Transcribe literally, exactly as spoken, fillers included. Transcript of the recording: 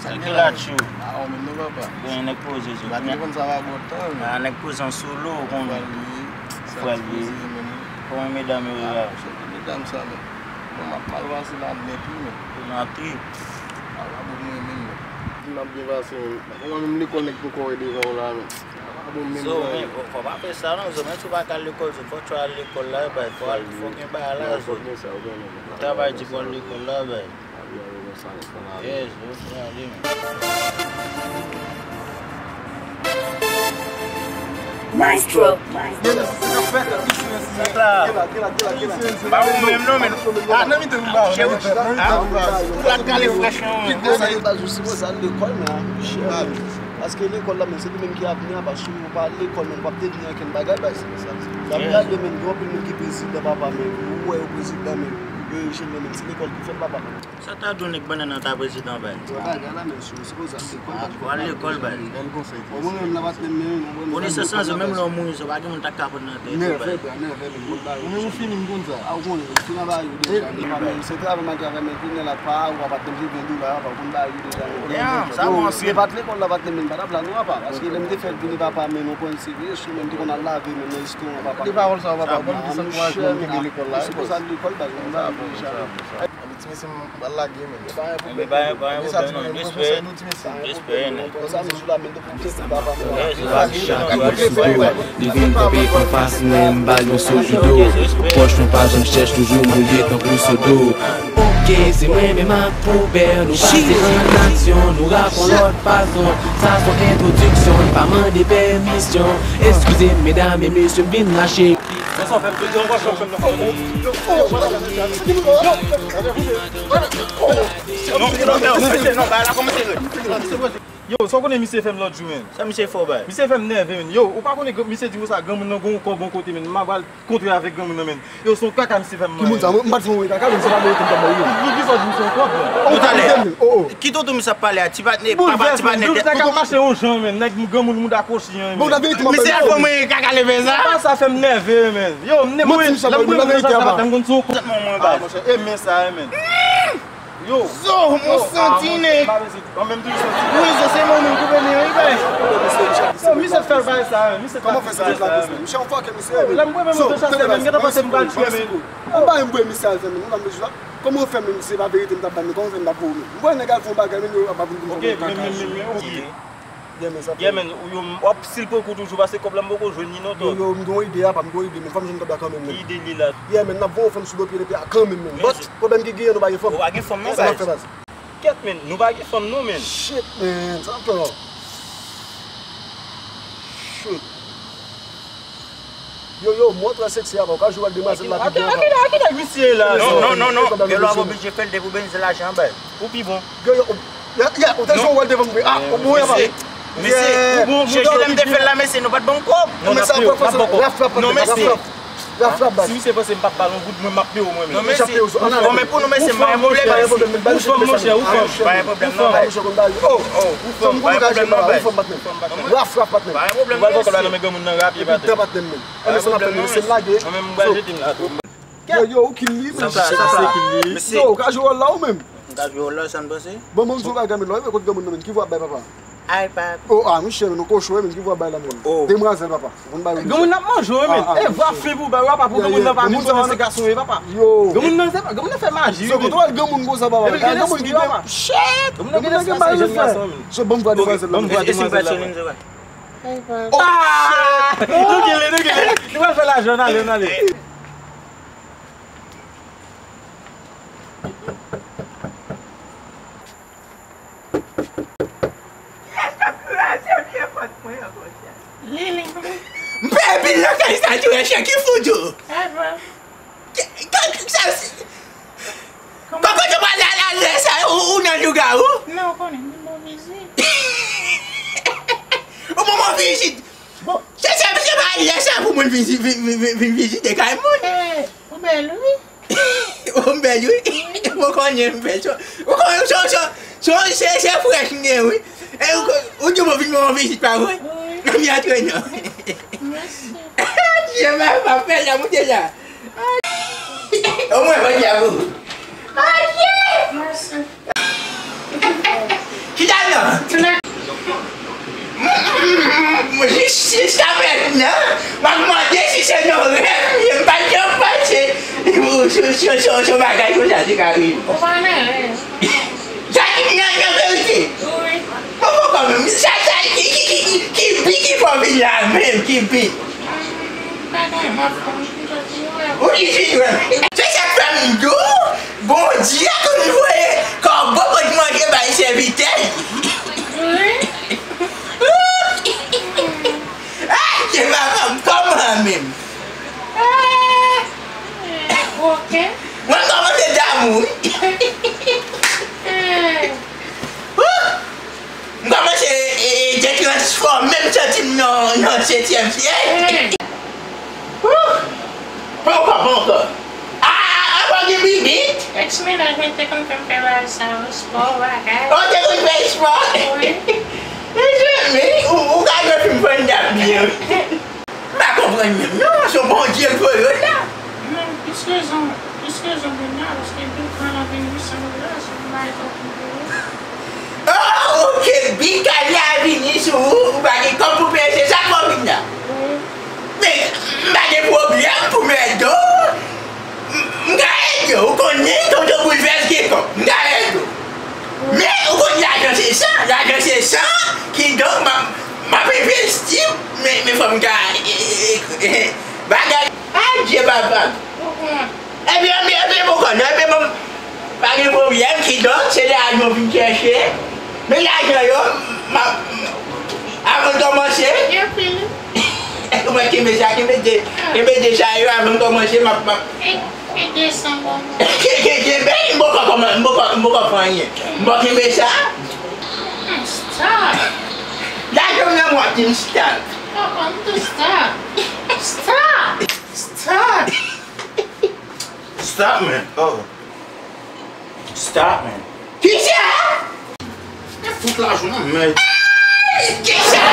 Tranquillatio. A, ou menm non, papa. Gen nèg poze sou. Ba telefòn sa va bon tan, men. A, nèg poze an solo, ou konnen. Frè li ye. Frè li ye. Kòman medam yo ye la? A, se medam sa, men. Bon, m ap mal pase la nèt, wi, men. Ou nan trip. A, pa bon mwen menm, men. Di m ap byen pase, men. Ou wè menm lekòl nèg poko wè devan w la, men. A, pa bon menm. So, men, fò, fò pa fè sa, non, so, menm si w pa ka al lekòl, so, fò w al lekòl la, bay, fò w al, fò w gen bagay la, so. Ou travay di pou w al lekòl la, bay. Maestro. Ba ou menm non, men. Ah, nan mitan nou ba ou, nan mitan nou ba ou. Pou la kale frèch non, men. Paske lekòl la, men, se li menm ki avni a, paske ou pa lekòl, men, ou p ap devni ankenn bagay, bay, se sa. N ap gade, men, gen anpil moun ki prezidan, papa, men, ou wè yo prezidan, men, yo jene, men, se lekòl ki fè l, papa, men. Sa ta di w nèg bannann nan ta prezidan, bay? Yo bagay la, men, sou, sou sa, se lekòl, bay. Lekòl, bay. Bon, mwen menm, la pa t menm, men, mwen, konesans lan, menm lè w mouri, sa, pa gen moun ta ka pran nan tèt ou, bay. Nève, bra, nève, men, bon, bay. Ou menm ou fini, m konn sa. A, ou konnen, ou fini, bay, yo deja, men, se travay m ap travay, men, kounye a la, pa, ou pa t menm ven dola, pa, ou konn bay, yo deja, men. Sa bon, anpil. Se pa t lekòl la, pa t menm, men, pa t ap la, non, apa, paske lè m te fè l vini, papa, men, nou konn serye, sou, men, m te konn al lave, men, nan restoran, papa. De pawòl sa, papa, ou konn ki sant kouraj moun ki gen lekòl la. Se konsa, lekòl, bay, m bay, yo deja, men. Ti mesye, m pral lage, men. Pa gen pwoblèm, pa gen pwoblèm, non. Respè. Respè, nèg. Li vin kanpe anfas mwen, m ba l yon sou judo. Pòch nou pa janm chèch, toujou mouye tankou sodo. Ok, se mwen menm ak Poubèl, nou pase an aksyon, nou rap yon lòt fason. Sa se yon entwodiksyon, pa mande pèmisyon. Eskize m, medam e mesye, m vin rache. Non, non, non, non, mesye, non, bagay la kòmanse red. Yo, sa w konnen misye fè m lòt jou, men? Sa misye fè w, bay? Misye fè m nève, men. Yo, ou pa konnen gr-, misye di konsa, granmoun nan gon kòb yon kote, men. M a pral kontre avèk granmoun nan, men. Yo, se yon kaka misye fè m. Ki moun sa? M pa t fè yon kaka, men se pa mwen ki t ap bay yo. Ki, ki, ki sa w di m se yon kòb, men? Oh, talè. Oh, oh. Ki tonton misye ap pale a? Ti patnè, papa ti patnè. Tonton ap mache yon jan, men. Nèg granmoun mouda kwochi an, men. Misye al fè mwen kaka leve sa. Papa sa fè m nève, men. Yo, m ne mwen, lè m mwen sa sa pa tann konn sou kòb mwen bay. Ah, monchè, e men sa, men. Yo. Zo, mwen santi nèg. Mwen menm toujou santi. Wi, zo, se mwen menm koupe men wi, bay. Yo, misye fè l bay sa, men. Misye fè l bay sa, men. Misye yon fòkè, misye. Lè m koupe men, mwen te chase, men. Gentan panse m pral tchwe, men. Ou bay m bwè misye al fè, men. Ou pa m bezwen la. Kòman w fè, men, se pa verite m t ap bay, men kòman w fè m t ap voye, men? M wè nèg al fè yon bagay, men yo ap vin di m kaka. Ok, men, men, men, men, ok. Yeah, men, w ap, si l pran kou toujou, paske kòb la m poko jwenn li non, Tòg. Yo, yo, m gen yon ide, apa, m gen yon ide, men fò m jwenn kòb la kanmenm, men. Ki ide li la? Yeah, men, n ap voye yon fanm sou do pye depi a kanmenm, men. But, pwoblèm ki genyen, nou pa gen fanm. Ou pa gen fanm non, bay. Kèt, men, nou pa gen fanm non, men. Shit, man, sa ap fè la. Shit. Yo, yo, mwen trè seksi apa, ou ka jwe ak demwazèl la pi byen apa. Ake, ake, ake nèg misye la? Non, non, non, non. Yo, lè w ap oblije fè l depi w bezwen lajan, bay. Ou pi bon. Yo, yo, ou, ya, ya, ou te jwe wòl devan m vre. Ah, ou bon, ya, pa. Mesye, mesye, chèche lè m te fè l la, mesye, nou pa t ban m kòb. Non, mesye, n ap peye w, n ap ban w kòb. Non, mesye. Raf, raf, raf. Si misye panse m p ap ba l yon goud, mwen, m ap peye w, mwen menm. Non, mesye. Ou fò, men pou nou, mesye, m pa gen pwoblèm, mesye. Ou fòm, monchè, ou fòm. Pa gen pwoblèm, non, bay. Oh, oh, ou fòm, pa gen pwoblèm, non, bay. Raf, raf, patnè. Pa gen pwoblèm, non, mesye. Ou pral pran kòb la nan men granmoun nan rapid, patnè. Epi tan, patnè, men. Ann, se n ap fè, men, se lage. Mwen menm, m pral jete m la tou. Yo, yo, ou kill li, men. Sa, sa, sa, sa. Yo, ou ka jwe wòl la, ou menm? M ka jwe wòl la, sa n panse? Bon, mwen, m di w bagay, men, lò, e kote granmoun nan, men, ki vwa bay, papa? Ay, papa. Oh, ah, monchè, men, nou kochon, men, ki vwa bay la, men? Oh. Demwazèl, papa. Ou konn bay yo deja. Granmoun nan ap manje, men. Ah, ah, e vwa fin pou bay, papa, pou granmoun nan pa vin konnen se gason, e, papa. Yo. Granmoun nan, se pa, granmoun nan fè maji, wi, men. Se kote w al granmoun konsa, papa. Granmoun nan gen bagay, men. Shit! Granmoun nan gen bagay, men. So, ban m vwa demwazèl la, men. E si m pa sou liy, se vre? Ah! Nou kile, nou kile. Nou pral fè lajan, n ale, n ale. Lili. M pè pil nan kay sa tou, e chè ki fout ou. Ki, ki, ki sa, si, pa kote w pral la, la, lè sa, ou, ou nan lougawou? Men ou konnen, m bon vizit. Ou bon, bon vizit. Bon, se, se, se pa lè sa pou moun vin, vin, vin, vin, vin vizite kay moun. Eh, ou bèl, wi. Ou bèl, wi. Ou konnen m bèl. So, ou konnen, so, so, so, se, se frèch m gen, wi. E ou, ou di w vin bon vizit, pa vre? Wi. Nan mi antre, non. Mèsi. Ti jan m ap fè la, moute la. Omwen, mwen di a ou. Mèsi. Chita Se yon, se yon bagay konsa te ka rive. Ou pa nan rèv. Sa ki nan, nan verite. Wi. Bon, bon, kanmenm. Sa, sa, ki, ki, ki, ki, ki bi ki fè w vin la menm, ki bi? Bagay, m ap fè yon ti jwèt. Ou di ti jwèt. Se sa k fè m di w, Bondye konn voye kòbo pou l manje bay sèvitè l. Wi. Ay, se papa m, kòman menm? Ah. Ok. Mwen kòmanse damou, wi. Hmm. Wouh! M kòmanse, e, e, detransfòme m, santi m nan, nan setyèm syèl. Hmm. Wouh! Pran ankò, pran ankò. Ah, ah, ah, pa gen bibit. Ex mennaj mwen te konn fè m fè bagay sa yo, spò, bagay. Oh, te konn fè spò? Wi. Mezanmi, ou, ou ka jwe fim Fannda byen. M pa konprann menm non, se Bondye k voye w la. Non, plis rezon, plis rezon pou m la, paske bi k la vini san dola, se yon bagay k ap konplike. Oh, ok, bi k la vini sou ou, ou pa gen kòb pou peye, se sa k fè w vin la. Wi. Men, m pa gen pwoblèm pou m ede w. M, m ka ede w, ou konnen, tonton Boulvès gen kòb, m ka ede w. Men, ou konn lajan se san, lajan se san, kidonk, m ap, m ap envesti, men, men fò m ka, e, e, e, bagay. Adye, papa. Ebyen, ebyen, ebyen, bon, konnen, ebyen, bon, pa gen pwoblèm, kidonk, se lajan w vin chèche. Men lajan yo, m ap, avan n kòmanse. Gen pil. Mwen kenbe sa, kenbe de, kenbe de sa yo avan n kòmanse, m ap, m ap. E, e de san bon. Ke, ke, kenbe, m poko kòman, m poko, m poko fè anyen. M poko kenbe sa. Hmm, stop. Lajan m nan mwen di m stop. Papa, m tou stop. Stop. Stop. Stop, man. Oh. Stop, man. Kisa? Tout lajounen, men. Kisa?